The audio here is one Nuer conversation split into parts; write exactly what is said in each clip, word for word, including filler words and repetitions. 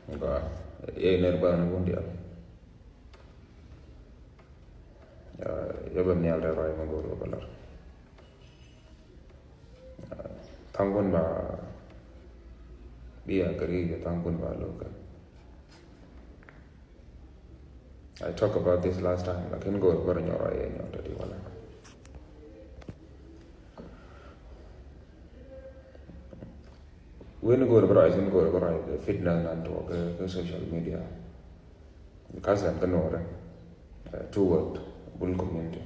Gɔaa, yɛ nɛr bä ni wun dial. Yɛ bä nhial rɛ rɔy ma go̱o̱r bä lar. Thaŋ kun ba bi a kari yɛ thaŋ kun ba lokä. I talk about this last time, lakin go̱o̱r bä rɔ nyɔr rɔy yɛ nyɔr tɛ di wala. Wen go̱o̱r bä rɔy, wen go̱o̱r bä rɔy kɛ fitna nan tuɔɔk kɛ, kɛ social media. Kasan kä nuɔrɛ, eh, toward Bul community.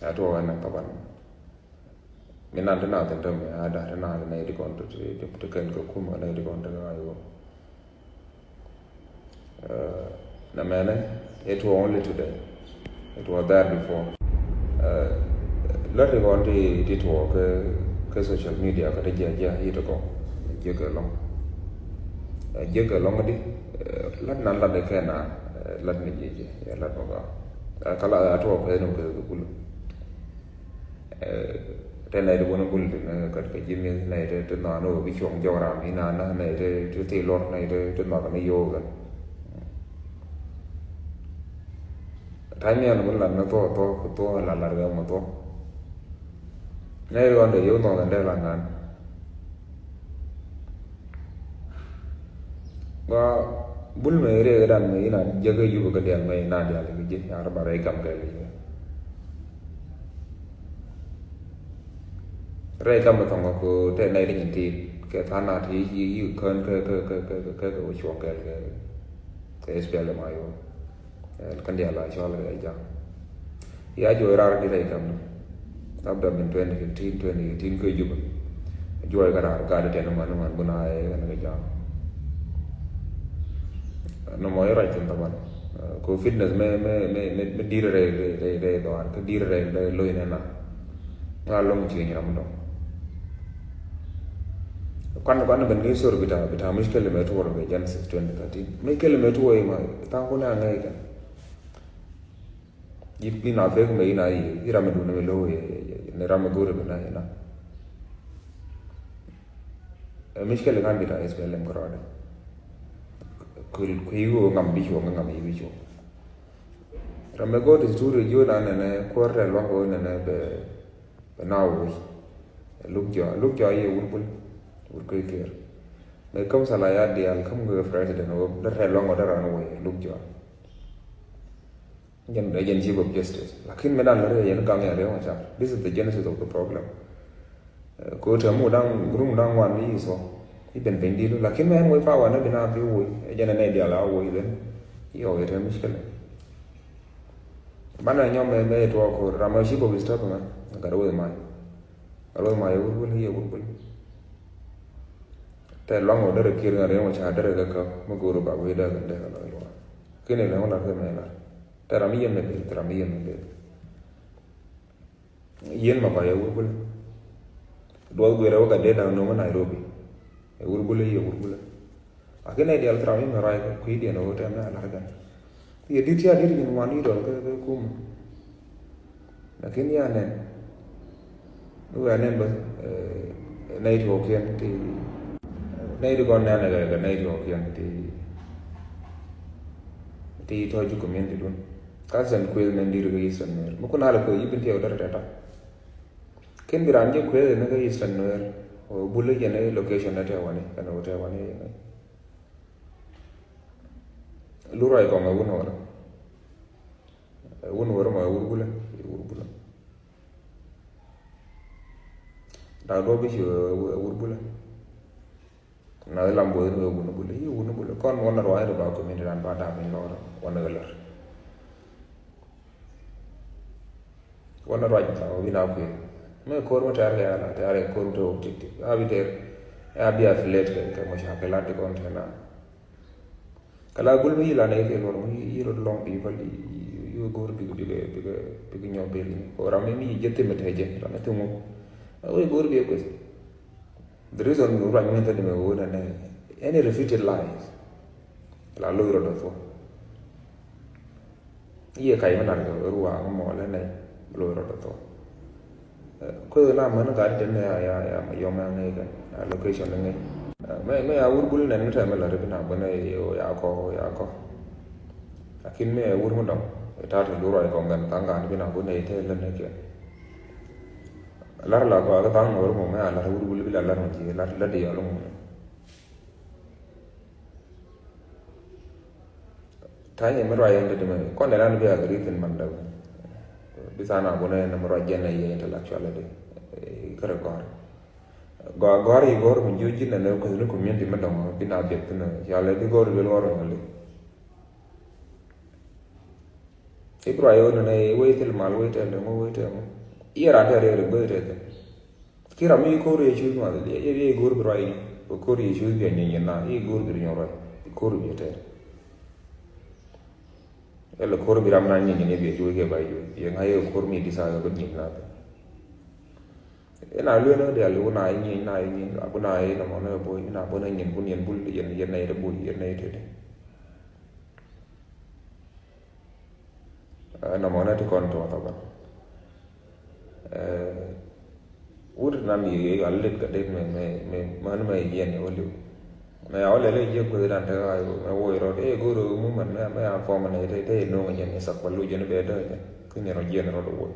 A tuɔɔk ɛn nan taban. Mi nan ti na thin tɛmɛ a da ti na ti na ti kɔn ti, ti, ti kɛn kɛ kuma na ti kɔn ti ka yo. Eh, na mɛnɛ, it was only today. It was there before. Eh, lɔt ti kɔn ti, ti tuɔɔk kɛ, kɛ social media kɛ ti jiɛ jiɛ yi ti kɔn. Jiɛ kɛ lɔŋ. Eh, jiɛ kɛ lɔŋ di, eh, lat nan lat di kɛ na, eh, lat ni jiɛ jiɛ, ya lat mɔ ka. Eh, kala a tuɔɔk kɛ ni kɛ kɛ kulu. Eh, te nɛy ti wun Bul ti ni kat kɛ ji̱ mi̱eth nɛy ti, ti nhɔaani wä bi cuɔ̱ŋ jɔk ram inana nɛy ti, ti, ti lɔr nɛy ti, ti nhɔaani yo̱o̱ kɛn. Ta̱ny ni ɛn wun lat ni thuɔ̱k, thuɔ̱k, thuɔ̱k, lat, lat kɛ mɔ thuɔ̱k. Nɛy ti ɣɔn dee yo̱o̱ nhɔk kɛn dee la ŋa̱n. Gua Bul mɛ riɛk dan mɛ ina jɛ kɛ yup kɛ dial mɛ ina dial kɛ jɛ ya rɛ ba rɛ kam kɛ jɛ. Rɛ kam mɛ thɔŋ ko te nɛy ti nyin ti kɛ than na ti yi yi kön kɛ kɛ kɛ kɛ kɛ kɛ wä chuɔk kɛ kɛ kɛ S P L M I O. Ɛ, kɛn diaal a cɔl kɛ jam. Ya juɔc raar di rɛy kam ni. Labda min twenty fifteen, twenty eighteen kɛ Juba. Juɔc kɛ raar gat tɛn man man bun a ɛ kɛn kɛ jam. Nɔmɔ i̱ ruac thin thaban. Ɛ, ko fitness mɛ, mɛ, mɛ, mɛ, mɛ dir rɛy, rɛy, rɛy, rɛy dhɔaar, kä dir rɛy, rɛy lo̱c nɛ na. Ŋa lɔŋ cieŋ ram dɔŋ. Kuan, kuan ben kɛ sor bita, bita mushkil mɛ tuɔr kɛ Genesis twenty thirteen. Mushkil mɛ tuɔr ima, thaŋ kun a ŋäc kɛ. Ji̱, ji̱ na pek mɛ ina yi, ji̱ ram mi dun mɛ lo yi, yi, yi, ni ram mi gur mi na ina. Ɛ, mushkil kan bita S P L M kɛ rɔɔdɛ. Kul, kul yi wä ŋam bi cuɔ, ŋam yi bi cuɔ. Ram mɛ gɔɔ desturi jiö na nɛnɛ kuäär tɛ luaŋ kɛ wä nɛnɛ bɛ, bɛ na wä. Luk jɔa, luk jɔa yɛ wur bul, wur kui̱ kiɛɛr. Mɛ käm sala ya diaal, käm kɛ president wä, dee tɛ luaŋ kɛ wä dee ran wä, luk jɔa. Jɛn, jɛn Chief of Justice. Lakin mɛ dan lɛ rɛ yɛn gam ya rɛ wä ca. This is the genesis of the problem. Ko tɛ mu daŋ, rum daŋ wan ni i̱ sɔ. I̱ ben ben dilu. Lakin mɛ ɛn wec pa wan ni bi na bi woc. Ɛ jɛn ɛ nɛ dial a woc ben. I̱ ɔ yɛ tɛ mushkila. Banɛ nyɔm mɛ, mɛ tuɔ ko ram ɛ Chief of Staff mɛ. Gat wec ma. Gat wec ma yɛ wur bul, yɛ wur bul. Tɛ luaŋ wä derɛ kiɛr ŋa rɛ wä ca derɛ kɛ kɛ. Mɛ go̱o̱r ba wec dɛ kɛ dɛ kɛ lɔ yɛ wä. Kini rɛ wä la kɛ mɛ la. Tɛ ram i̱ yɛn mɛ beth, tɛ ram i̱ yɛn mɛ beth. Yien ma kɔc ɛ wur bul. Duɔth guer ɛ wä gat dee da̱ŋ no̱o̱ŋ ɛ Nairobi. Ɛ wur bul, ɛ wur bul. Lakin ɛ diaal kɛ ram i̱ mɛ ruac kɛ kui̱diɛn ɛ wä tɛmɛ a la̱r kɛn. Yɛ di̱t cia di̱t nyin wan i̱ dɔl kɛ, kɛ kum. Lakin ya nɛn. Ni wɛ nɛn bä, eh, nɛy ti ɣɔkiɛn ti, nɛy ti gɔn nɛn kɛ, kɛ nɛy ti ɣɔkiɛn ti, ti tɔ̱ ji̱ community dun. Kasan kuëth nɛn di̱t kɛ Eastern Nuer. Mi kun alɛ kuëth ji̱ bin tiɛw dɛr tɛta. Ken bi raan ji̱ kuëth ni kɛ Eastern Nuer. Ɔ bul jɛ ni location ni tɛ wani, kɛn ɔ tɛ wani. Lu ruac kɔŋ ɛ wun wär. Ɛ wun wär mɔ ɛ wur bulɛ, ɛ wur bulɛ. Dak duɔ̱p bi ci ɛ wur bulɛ. Na ilam bo̱o̱th ni wee wun bulɛ, i̱ wun bulɛ. Kɔn wun ruac ni ba community dan ba dap in lɔr, wun ni lɔr. Wun ruac ni ba wun a kui̱. Mɛ ko̱r mi tɛ̈r kɛ ala, tɛ̈r kɛ ko̱r mi tɛ̈r wä tik tik. A bi tɛ̈r, a bi affiliate kɛ, kɛ mashakil a ti kɔn tɛ̈r na. Kɛ la gul mi yi la nɛ kɛ luɔr mi yi rot lɔŋ bi pal yi go̱r bi, bi, bi, bi nyɔ bil. Ko ram mi yi jɛ thimɛ tɛ jɛ, ram mi thimu. Wee go̱r bi kueth. The reason mi ruac mi thɛ di mɛ wee nɛ nɛ, any repeated lies. La lo̱ rot dɔ thua. Yɛ kac mi nar kɛ ruaak mɔ lɛ nɛ, lo̱ rot dɔ thua. Kueth na män ka di tɛn ya, ya, ya, yɔm ya ŋäc kɛ, ya location ni ŋäc. Mɛ, mɛ ya wur bul nɛn mi tɛmɛ la ri bi na bä nɛ yo ya kɔ, ya kɔ. Lakin mɛ wur mi dɔŋ. Ita ti lurɔ ikɔ ŋɛn thaŋ gan bi na bä nɛ ite lɛ nɛ kɛ. Lar la kɔ a kɛ thaŋ nɔr mɔ mɛ a lar wur bul bi la lar mɔ ti lar la di yɔl mɔ. Ta̱nyɛ mi ruac yɛn dee di mɛ kɔn dee ran bi agri thin man dee. Bi than a bunɛ ni mi ruac jɛn a yɛ intellectual dee. Kärɛ gɔ̱r gɔ̱r gɔ̱r yi gɔ̱r mi jiö ji̱n nɛ nɛ kueth ni community mi dɔŋ bi na biɛt thin. Yalɛ bi gɔ̱r bi gɔ̱r mi li. I̱ bi ruac yɛ wä nɛ nɛ wei thil mal wei tɛl dee ŋu wei tɛl ŋu. I̱ ran tɛl rɛy rɛy bäth tɛl thin. Ki ram mi ko̱r yɛ cuth ma, yɛ, yɛ, yɛ go̱r bi ruac ni. Ko̱r yɛ cuth bi a nyiny na, yɛ go̱r bi nyɔk ruac. Ko̱r bi tɛr. Yɛ lɛ ko̱r bi ram na nyiny ni bi a cuth kɛ ba cuth. Yɛ ŋa yɛ ko̱r mi di sa yɛ bi nyiny na. Yɛ na luɛ na dial, wuna yɛ nyiny na, yɛ nyiny, wuna yɛ na mɔ na yɛ boy, na bɔ na nyiny, kun yɛn bul, yɛn, yɛn na yɛ boy, yɛn na yɛ tɛr. Ɛ, nɔmɔ nɛ ti kɔn tuɔth ɔ bä. Ɛ, wut nan yi a lit kɛ dit mɛ, mɛ, mɛ, mɛ, mɛ yiɛn yɛ wä liw. Mɛ ya wä lɛl i̱ jiɛ gueth dan te ɣa̱c mɛ woc rɔt i̱ go̱r ɣöö mumɛn mɛ, mɛ ya fɔm nɛ te, te i̱ no̱o̱ŋ jɛn i̱ sak pa luc jɛn i̱ bɛ däk jɛn. Kä nyɛn rɔ jiɛn rɔt i̱ woc.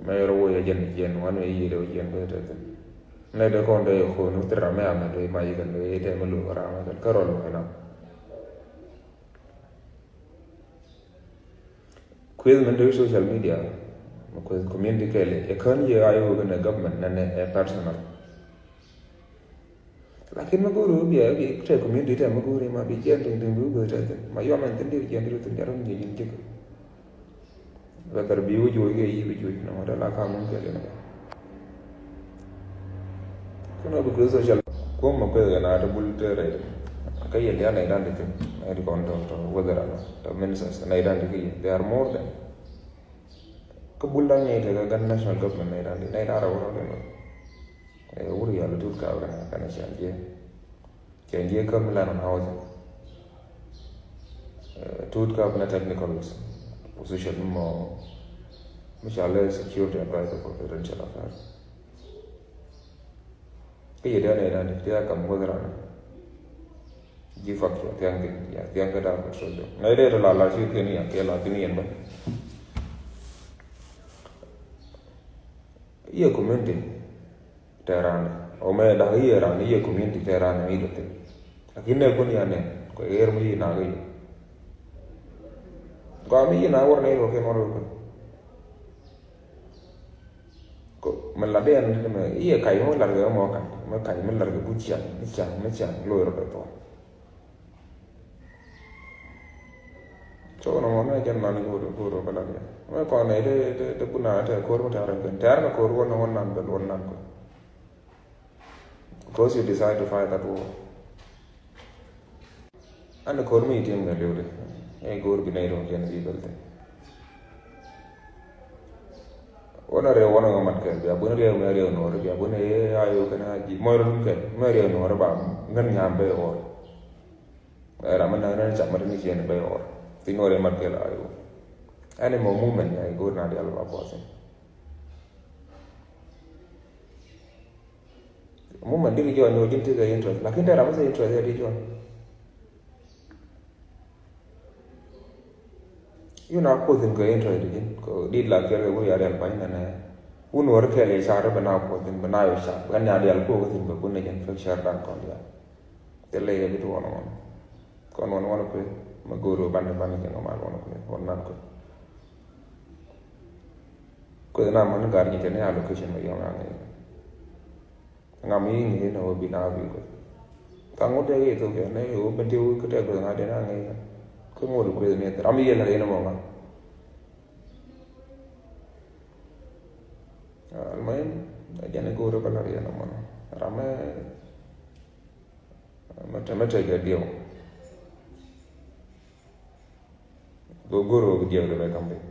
Mɛ yɛr wä yɛ jɛn jiɛn wan mɛ yiëë dee wä jiɛn bä tɛ thin. Nɛ dee kɔn dee yɛ ko̱n wä thil ram mɛ amɛ dee ma yikɛn dee yɛ tɛ mɛ luŋ ram mɛ kɛn kärɔl mɛ na. Kueth mɛ dee social media mɛ kueth community kɛɛl yɛ kän yɛ a yɛ wä kɛn ɛ government nɛnɛ ɛ personal. Lakin mi go̱o̱ri wä bia, bia tɛ community tɛ mi go̱o̱ri ma bi jiɛn tiŋ tiŋ bi wä go̱o̱ri tɛ thin. Ma yɔm ɛn thin dir jiɛn dir thin jara mi jiɛn jiɛn jik. Whether bi wä juɔc kɛ yi bi juɔc nɔmɔ dee la ka ŋun kɛ lin kɛ. Kuna bi kueth social. Kuɔm ma kueth kɛ na te bul te rɛy. Kä yɛn dian nɛ dan di thin. Nɛ di kɔn tɔ, tɔ whether ana tɔ ministers nɛ dan di kɛ yɛ. They are more than. Kä bul dan nyɛ te kɛ gan national government nɛ dan di. Nɛ dan ra wä rɔ den wä. Ɛ, wur yal tut kap kɛn kɛn cɛn jiɛ. Cɛn jiɛ kä mi lan on housing. Ɛ, tut kap kɛn technical position mɔ mi ca lɛ security advisor for presidential affairs. Kä yɛ dian ɛ dan ti a kam wä ran. Ji̱ fak cua thiaŋ kɛ, ya thiaŋ kɛ da̱a̱k kɛ sɔl jɔk. Nɛ dee tɔ la la ci kɛn ya kɛ la kɛn yɛn bä. Yɛ community tɛ ran. O mɛ dak yɛ ran yɛ community tɛ ran mi dɔ thin. Lakin nɛ kun ya nɛ kɔ yer mi yi na kɛ yɛ. Kɔ mi yi na wär nɛ yɛ kɛ mɔr kɛ. Kɔ mɛ la dee an mɛ yɛ kay mɔ lar kɛ mɔ kan mɛ kay mɛ lar kɛ bu ciaŋ mi ciaŋ mi ciaŋ loy rɔ dɔ tɔ. So nɔmɔ mɛ jɛn man go̱o̱r go̱o̱r bä lat yɛ mɛ kɔn nɛ te te te buna te ko̱r mɛ tɛ̈r kɛn tɛ̈r mɛ ko̱r wä nɔmɔ nan bɛ luɔl nan kɔ. Because you decide to fight that war. An ko̱r mi tim kɛ liw de ɛ go̱o̱r bi nɛ rɔ jɛn bi bɛl te. Wä na rɛw wä na ŋɔ mat kɛl bia bun rɛw mɛ rɛw nɔɔri bia bun ɛ ayo kɛn a ji̱ mɔy rɔ dun kɛl mɛ rɛw nɔɔri ba ŋän nyam bɛ ɣɔr. Ɛ ram mi naŋ rɛn cam mi tin ciɛn bɛ ɣɔr. Ti ŋɔr ɛ mat kɛl a ɣöö ɛn imɔ movement ɛ go̱o̱r na dial ba buɔth in. Movement di ki jɔɔn ni wä ji̱n ti kɛ interest lakin te ram mi ti interest ɛ di jɔɔn. Yun a kuoth in kɛ interest di ji̱n kɛ di la kɛl kɛ wur ya rial pany nɛnɛ. Wun wär kɛl i̱ car bɛ na kuoth in bɛ na yɔ car bɛ na dial kuoth in bɛ kun ni ji̱n fek car dan kɔn dial. Thilɛ yɛ bi ti wɔn wɔn. Kɔn wɔn wɔn kuɛ mɛ go̱o̱r wä ban ban kɛ ŋɔ mal wɔn kuɛ wɔn nan kuɛ. Kuɛ na man gar ni kɛ ni allocation mɛ yɔŋ aŋɛ. Ŋa mi ŋɛ na wä bi na bi kuɛ. Ka ŋut dee kɛ thok kɛ ni wä ben ti wä kɛ tɛ kuɛ ŋa dee na ŋɛ. Kuɛ ŋut kuɛ ni ram yɛ na dee na mɔ ŋa. Almuhim, a jɛn i̱ go̱o̱r i̱ bä la̱r yɛn amɔnɔ. Ram ɛ mɛ te mɛ te jɛ diɛw. Go̱o̱r go̱o̱r i̱ bä diɛw dee bɛ ka̱m piny.